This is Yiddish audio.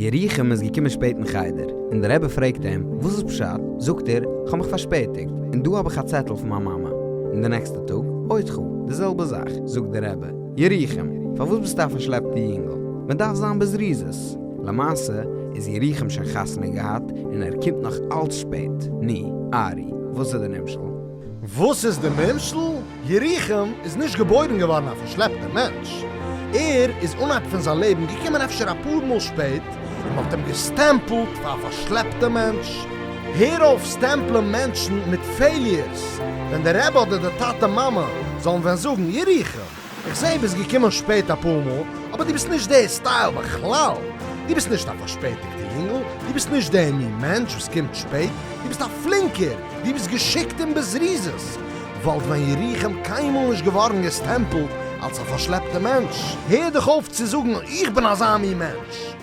ירוחם איז געקומען שפעט אין חדר, און דער רבי פרעגט אים, וואס איז פשט? זאגט ער, כ'האב מיך פארשפעטיגט, און דא האב איך א צעטל פון מיין מאמע. און די נעקסטע טאג, אודך, די זעלבע זאך, זאגט דער רבי, ירוחם, פארוואס ביסטו א פארשלעפטע יונגל? מען דארף זיין בזריזות! למעשה איז ירוחם שוין חתונה געהאט, און ער קומט נאך אלץ שפעט. נו, ארי, וואס איז די נמשל? וואס איז די נמשל? ירוחם איז נישט געבוירן געווארן א פארשלעפטער מענטש. ער איז אנהייב פון זיין לעבן געקומען אפשר אפאר מאל שפעט, און מ'האט אים געסטעמפלט פאר א פארשלעפטע מענטש. הער אויף סטעמפלען מענטשן מיט failures. ווען די רבי אדער די טאטע מאמע זאלן ווען זאגן, ירוחם, איך זעה ביסט געקומען שפעט אפאר מאל, אבער דו ביסט נישט די style בכלל. דו ביסט נישט א פארשפעטיגטע יונגל, דו ביסט נישט די מין מענטש וואס קומט שפעט, דו ביסט א פלינקער, דו ביסט געשיקט און בזריזות. וואלט ווען ירוחם קיינמאל נישט געווארן געסטעמפלט אלס א פארשלעפטע מענטש. הער דיך אויף צו זאגן איך בין אזא מין מענטש.